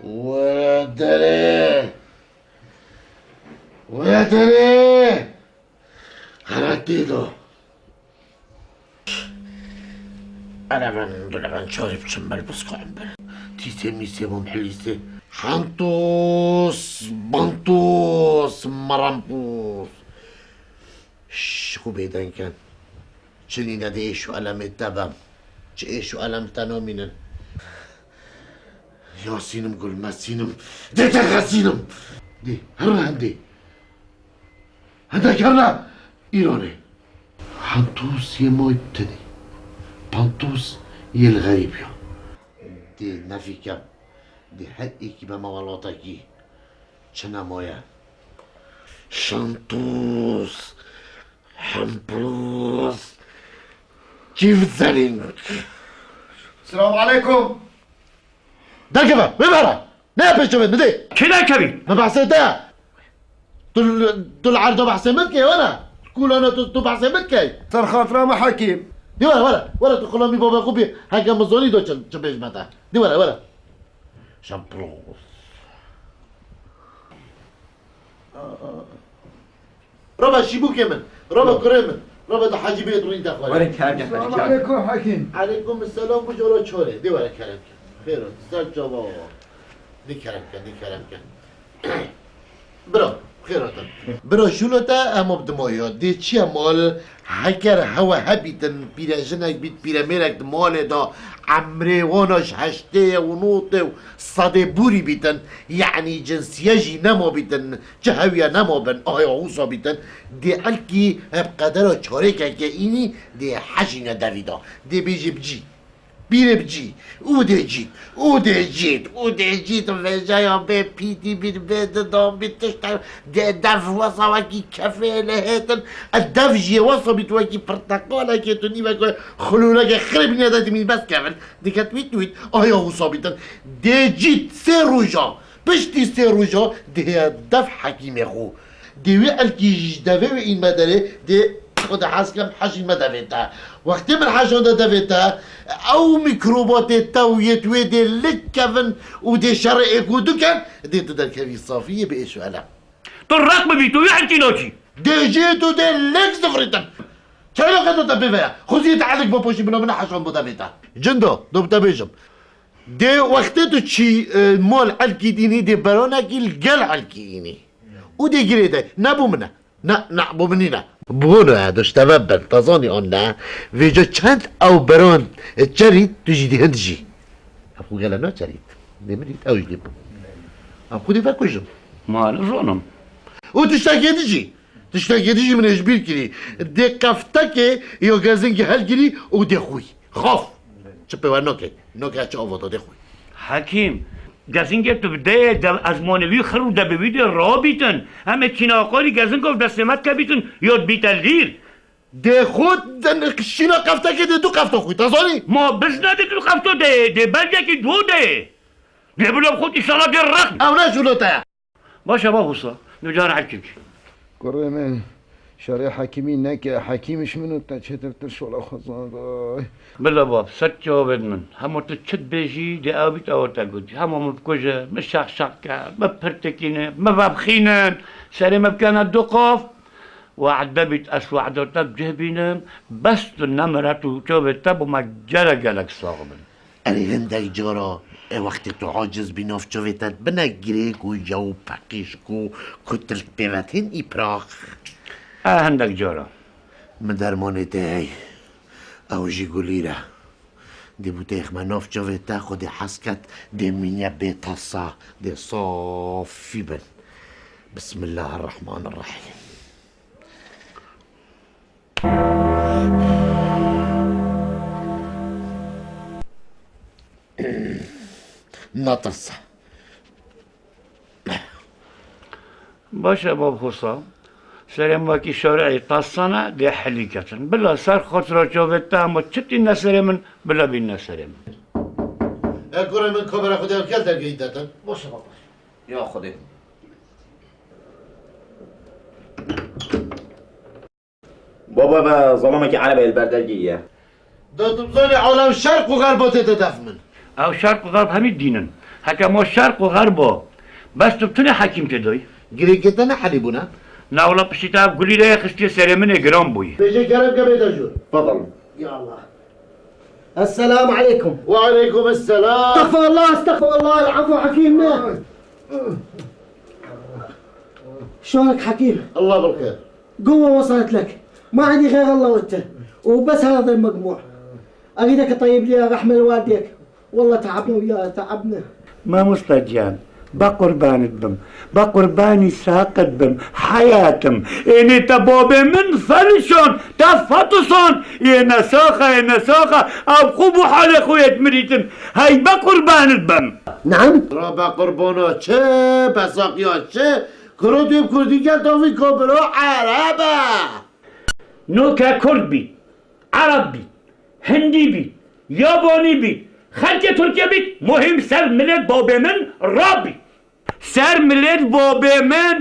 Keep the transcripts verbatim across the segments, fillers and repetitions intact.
Were derê! Were derê! Heratê do! Eleven, duleven, çarê biçim ber biskarim ber. Tîsê mîsê bûm hilîsê. Hantos, bantos, marampos. Şixu bêdeng ken. Çi nîne dê êş û elemê te bem. Çi êş û elem te namînin. Yasînim gul mesînim. Dê te xesînim. Dê, herre hendê. Hende kerna Îranê. Hantos yê may tenê. Pantos yê li xerîbiyan. Dê nefîkem. Dê her êkî beme welatekî. Çi nemaye. Şantos. Hemplos. Çîvzelîn. Selamun aleykum. Derkeve, bibere. Ne pêşevê min dê? Kê derkevî? Me behsê te. Tu, tu li erdo behsê min dikey, were. Kulana tu, tu behsê min dikey. Ser xatira me Hekîm. Dê were, were. Were tu kulamî baba xwe bî. Heke min zonî do çi, çi bêj me te. Dê were, were. Şemplos. Roba şîbûkê min, roba kurê min, roba da hecî bê durîn te xwe. Werin kerem ke Selamun aleykum Hekîm. Aleykum selam, bu joro çore. Dê were kerem ke. Xêr ol, ser çava wa. Dê kerem ke, dê kerem ke. Bira, xêr hatin. Bira şûlo te emo bi dimoyo. Dê çiye mal, heker hewe hebîtin, pîre jinek bît, pîre mêrek di malê da, emrê wana ji heştê û notê û sedê bûrî bîtin, yanî cinsiye jî nema bîtin. Çi hewiya nema bin, aya wisa bîtin, dê elkî hep qedera çarêkeke înî dê heşîne devî da. Dê bêjî bi cî. Pîrê bi cî. Û dê cît. Û dê cît. Û dê cît. Vêjaya bê pîtî bît, bê didan bît, tişt dê dev wesa wekî kefê lê hêtin. E dev jî wesa bît wekî pirteqalekê tu nîveke xilûleke xirê bîne de dimîn bes kevin. Diket wît wît. Aya wisa bîtin. Dê cît sê roja. Piştî sê roja dihê dev hekîmê xwe. Dê wî elkî ji devê wê în me derê, dê xwe de hez kem heşîn me devê te. Wextê min heşanda devê te, ew mîkrobatê te û yê tu wê dê lik kevin û dê şerê êk û du ken, dê tu derkevî safî yê bi êş û elem. Tu req bibî, tu wî elkî nakî. Dê jê tu dê lik zifrîtin. Çayna qeto te pê ve ye. Xweziyê te elik bipoşî, bila min heşan bo devê te. Cindo, do bi te bêjim. Dê wextê tu çî, e, mol elkî dînî, dê beronekî li gel elkî înî. Û dê girê de, ne bo min e. Ne, ne, bo min nîne. Bo ne, dişteve bin, te zanî an ne. Vêca çend ew beron, e, çerît, tu jî dê hind jî. Ev xwe gele ne çerît. Dê min dît, ew jî dê bo. Ev xwe dê vekujin. Ma ne zonim. Û tiştekê dijî. Tiştekê dijî min ê ji bîr kirî. Dê qeftekê ya gezingê helgirî û dê xwî. Xaf! Çi pê we nake? Nake çi avata dê xwî. Hekîm, gezingê tu bi deyê de ezmanê wî xir û debê wî dê rabîtin. Em ê çîna xwe rî gezinga bi destê me dikevîtin, ya dibîte lîr. Dê xwe şîna qeftekê dê du qefta xwî, te zanî? Ma biz nedê du qefto dê, dê belgekî du dê. Dê bila bi xwe îsala dê req. Ew ne jûlo te ye. Baş e, bab Husa, tu cara hekîm kî. Kurê min, şerê hekîmî neke, hekîm ji min û te çêtir tir şola xwe zand, ay. Bila bab, ser çavên min, hema tu çi dibêjî, dê ew bît ew te gotî. Hema min bikuje, min şax şax ke, min pirtikîne, min vebxînin, serê min bikene du qaf. Wehd bibît, ez wehda te bi cih bînim, bes tu nemire, tu çavê te bo me gelek gelek sax bin. Erê hindek cara, e, wextê tu aciz bî nav çavê te dibine girêk û jew peqîşk û kutilk pê ve tên î pirax. E, hindek cara. Min dermanê te hey. Ew jî gulîr e. Dê bûteyê xwe nav çavê te xwe dê hez ket, dê mîne bê tasa, dê safî bin. Bismillahirrahmanirrahîm. Natirse. Baş e, bab Xusa. Serê me wekî şerî tasane dê helî ketin. Bila ser xotira çavê te hema çi tîne serê min, bila bîne serê min. E kurê min, kamera xwe dê ev gel dergehî detin. Baş e, bab. Ya Xwedê. Baba, me zelamekî Erebê li ber dergehî ye. Da tu bizanî alem şerq û xerb tê de def min. Ew şerq û xerb hemî dîn in. Heke ma şerq û xerb o. Bes tu bi tunê hekîm tê doyî? Girêkê te ne helî bûne? Na wela piştî te ev gulî re xistiye serê min ê giran bûyî. Bêje kerem ke bê dejûr. Tefadel. Ya Allah. السلام عليكم. وعليكم السلام. استغفر الله، استغفر الله، العفو حكيم. شلونك حكيم؟ الله بالخير. قوة وصلت لك. ما عندي غير الله وانت. وبس هذا المجموع. أريدك تطيب لي رحمة لوالديك. والله تعبنا وياه، تعبنا. Mamosta can, be qurbanit bim. Be qurbanî saqit bim. Heyatım. Ênê te babê min felişon, te fetuson. Yê nesaxa, yê nesaxa. Ev xwe bû halê xwe yê mirîtin. Hey be qurbanit bim. نعم؟ Rabe qurbana çi, besaqiya çi? Kuro tu yê bi kurdî ker tavî ko biro ereb e. No ke kurd bî, ereb bî, hindî bî, yabanî bî, xelkê Tirkiye bî, muhîm ser milêt babê min rabî. Ser milêt babê min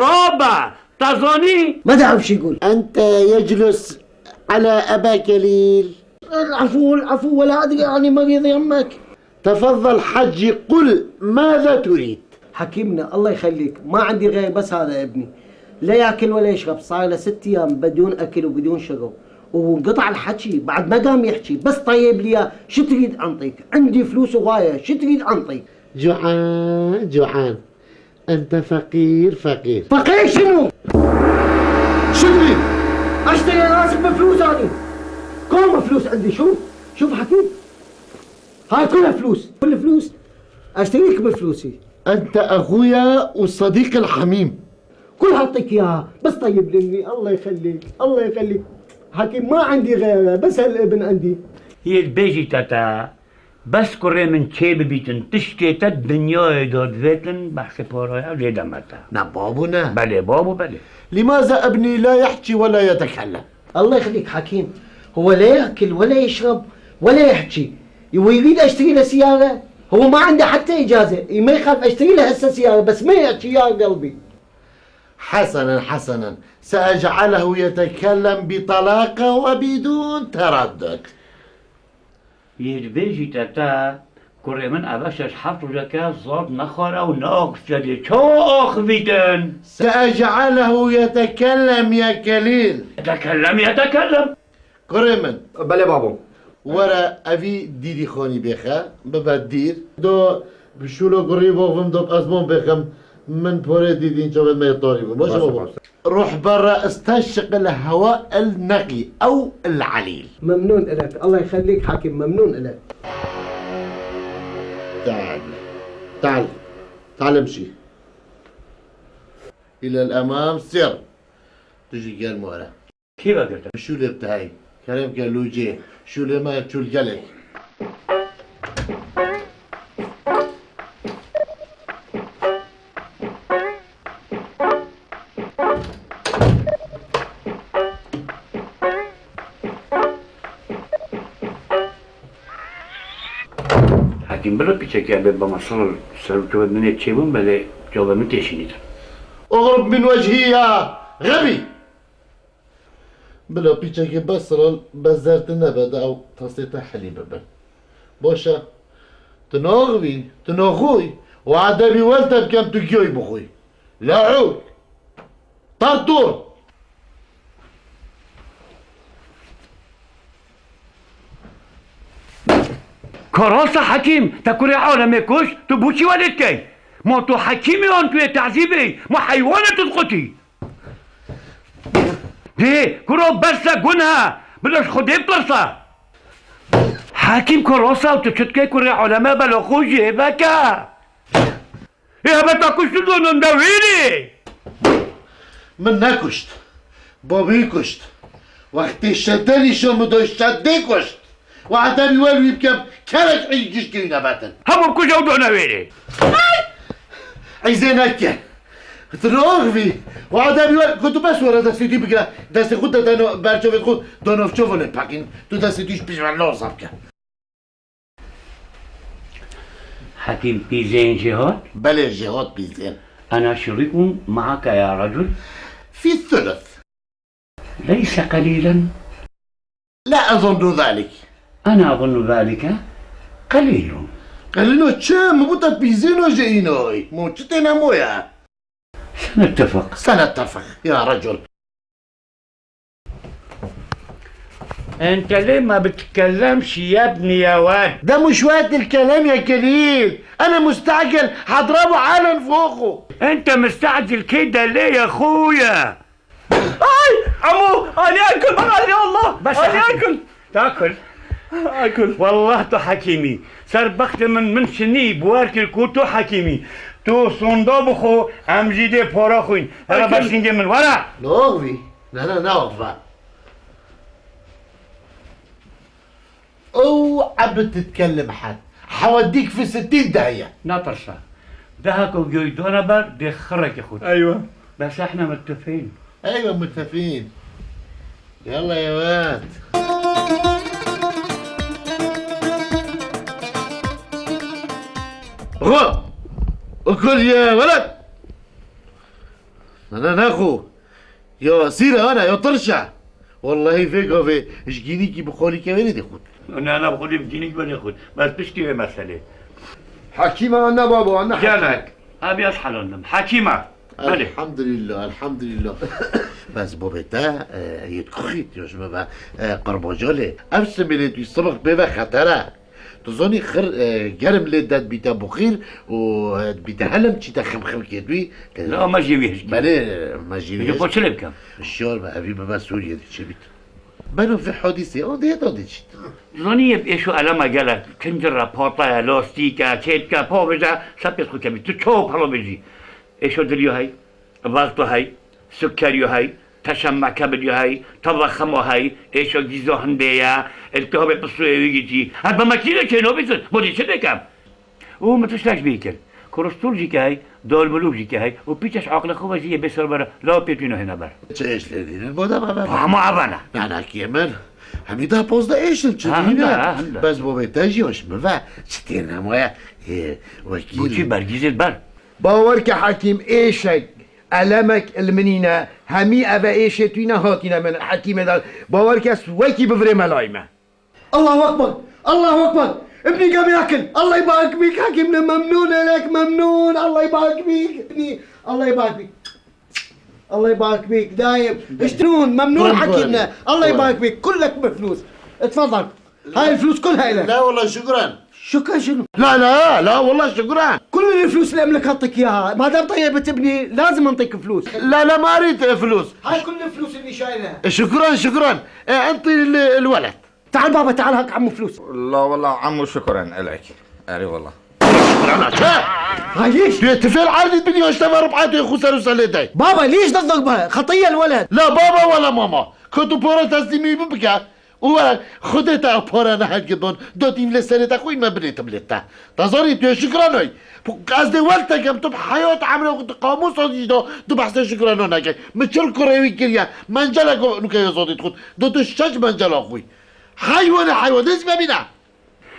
rabe. Te zanî? ما تعرف شو يقول. أنت يجلس على أبا كليل. العفو، العفو، ولا أدري، يعني مريض يمك. تفضل حجي، قل ماذا تريد؟ حكيمنا، الله يخليك، ما عندي غير بس هذا ابني. لا ياكل ولا يشرب، صار له ست أيام بدون أكل وبدون شرب، وانقطع الحكي، بعد ما قام يحكي، بس طيب لي إياه، شو تريد أنطيك؟ عندي فلوس هواية، شو تريد أنطيك؟ جوعان، جوعان. أنت فقير، فقير. فقير شنو؟ شو تريد؟ أشتري راسك بفلوس أني. كوم فلوس عندي، شوف، شوف حكيم. هاي كلها فلوس، كل فلوس. أشتريك بفلوسي. أنت أخويا وصديقي الحميم. كل هعطيك إياها، بس طيب لي، الله يخليك، الله يخليك. حكيم، ما عندي غيره، بس هالابن عندي. Yê dibêjî te te, bes kurê min çê bibîtin, tiştê te di dinyayê de divêtin, behsê paraya lê deme te. Ne babû ne. Belê babû, belê. لماذا ابني لا يحكي ولا يتكلم؟ الله يخليك حكيم، هو لا ياكل ولا يشرب ولا يحكي، ويريد اشتري له سيارة، هو ما عنده حتى إجازة، ما يخالف اشتري له هسه سيارة، بس ما يحكي يا قلبي. حسنا، حسنا، سأجعله يتكلم بطلاقة وبدون تردد. Yê dibêjî te te, kurê min eve şeş heft rojeke zad nexware û neaxistiye dê. Çawa axivîtin? سأجعله يتكلم يا كليل. Yetekellem, yetekellem. Kurê min. Belê babo. Were evî dîdî xanî bêxe, bibe dîr. Do bi şûlo gurî bo vim do bi ezmon bêxim, min porê dîdîn çavê me yê tarî bû. Baş e babo. Baş e. روح برا استنشق الهواء النقي أو العليل. ممنون إلك، الله يخليك حكيم، ممنون إلك. تعال، تعال، تعال امشي. إلى الأمام سير. Tu jî germ were. Kî vegirtin? Şûlê bi te hey. Kerem ke lûcê. Şûlê me çûl gelek. Hekîm, bila pîçekê be, bama sal ser û çavê min ê çêbûn, belê çavê min têşînîtin. اغرب من وجهي يا غبي. Bila pîçekê be siril, be zertî nebe de ew tasê te helî bibin. Baş e. Tu naxivî, tu naxûy, û edebî wel te bikem tu giyoy bixûy. Le'ûd! Tartûr! Ka rast e Hekîm, te kurê alemê kuşt, tu bo çi welê dikey? Ma tu hekîm î an tu yê tezîb î, ma heywan î tu diqutî? Dê, kuro bes e, guneh e, bila ji Xwedê bitirse. Hekîm, ka rast e, tu çi dikey kurê aleme bela xwe jê veke? Ê hebe te kuşt û donan de wêrê. Min nekuşt. Babî kuşt. Wextê şedê nîşan min da, şedê kuşt. Û edebî wel wî bikem, kerek ey gişkê wî nebetin. Hemû bikuje û done wêrê. Ey zê neke. Tu naxivî. Û edebî wel, ku tu bes were destê wî bigire. Destê xwe de dano ber çavê xwe, da nav çava lê peqîn. Tu destê wî ji pêş ve laza bike. Hekîm, pîzên jê hat? Belê, jê hat pîzên. أنا شريك معك يا رجل. في الثلث. ليس قليلا. لا أظن ذلك. أنا أظن ذلك قليل. Qelino çi? Min bûta pîzîno ji înoy. Mo çi têne moya? سنتفق. سنتفق يا رجل. أنت ليه ما بتتكلمش يا ابني يا واد؟ ده مش وقت الكلام يا كليل، أنا مستعجل، هضربه على نفوخه. أنت مستعجل كده ليه يا أخويا؟ Ay! Emo! Anî ekil bak, anî Allah! بس أني أكل. تاكل؟ أكل. والله تو حكيمي. سر بخت من، من شني بوارك الكوتو حكيمي. تو صندوق بخو، أم جيدي بورا خوين. هلا أكل. باشين جي من ورا. نوغفي. لا، لا، نوغفا. اوعى بتتكلم حد. حوديك في ستين داهية. ناطرشا. دهك وجوي دونا بر دي خرك يا خود. أيوة. بس احنا متفقين. أيوة، متفقين. يلا يا واد. غو. اكل يا ولد. أنا ناخو. Ya sîre ana, ya tirşe. Wellahî vê gavê ji gînîkî bi xolî keverê dê xwit. Ne, ne, bi xolî bi gînîk benê xwit. Bes piştî wê meselê. Hekîma anne babo, anne hekîma. Gelek. Abi ez helandim. Hekîma. Belê. Elhamdülillah, elhamdülillah. Bes bobê te, e, yê dixwît, ya ji me ve, e, qirbaca lê. Ev simêlê tu sibix pê ve xeter e. Tu zanî xir, e, germ lê de dibîte buxîr û, e, dibîte helim çîte ximximkê dûî, e, La, me jî wî hişkî. Belê, me jî wî Peki, hişkî. Xwe çi lê bikim? Hişyar be, evî bibe Sûriyê dê çi bît. Beno vê hadîsê, o dê da dê çît. Zanî yê êşo elema gelek, kincir re, pataya, lastîke, çêtke, pa bêje, sepêt xwe kevî. Tu çawa pelo bêjî? Êşo dilyo hey, vexto hey, Sukeriyo hey, teşemmeke biliyo hey, tevexemo hey, êşo gîzo hindê ye, iltihabê pisûyê wî gîtî. Her bi mekîne çê nabîtin, bo dê çi bikim? Û min tiştek bî kir. Kolestol jî ke hey, dalmilûk jî ke hey, û pîçeş aqilê xwe ve jî yê bê serbere, law pê tîno hêne ber. Çi êş lê dînin, bo de bebe. Hema evene. Nanakiyê min, hemî da poz de êşin çi Ha, dîne? Hinde, ha, hinde. Bes bo bê te jî hoş mi ve, çi têne moye, ê, wekîl. Bo çi bergîzê ber? Bawer ke Hekîm êşek, elemek li min îne, hemî eve êşê tûyne hatîne min Hekîmê de. Bawer ke ez wekî bivirê melayî me. Allahu Ekber! Allahu Ekber! Ibnî gavê ekil! Allah يبارك بيك Hekîm ne memnûn elek memnûn! Allah يبارك بيك! Ibnî! Allah يبارك بيك! الله يبارك بيك دايم اشترون ممنون حكيمنا الله يبارك بيك كلك بفلوس اتفضل هاي الفلوس كلها لك لا والله شكرا شكرا شنو لا لا لا والله شكرا كل الفلوس اللي املك اعطيك اياها ما دام طيبت ابني لازم انطيك فلوس لا لا ما اريد فلوس هاي كل الفلوس اللي شايلها شكرا شكرا إيه، انطي ال- الولد تعال بابا تعال هاك عمو فلوس لا والله عمو شكرا لك اري والله هاي ليش؟ Tu yê tifêl erdî bidî hoşteva ribetê xwe ser û selê dey. بابا ليش تضربه؟ خطية الولد. La baba wala mama. Ka tu para teslîmî bibike û were Xwedê te ew para nehelkidon, dotîn lê serê te xwîn me binêtim lê te. Te zanî tu yê şikran oy. Ez dê wel te kem tu bi heyat emrê xwe tu qamosa jî da tu behsê şikrano nekey. Min çil kurê wî kiriye. Mencelek nuke yê zodî dixwit. Do tu şeş mencela xwî. Heywanê heywan. Dê zî me bîne.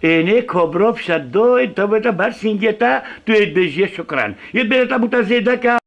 Ênê kobrof şeddoy, tevê te ber sîngê te, tu yê dibêjiyê şukran. Yê dibêje te bû te zêde ke.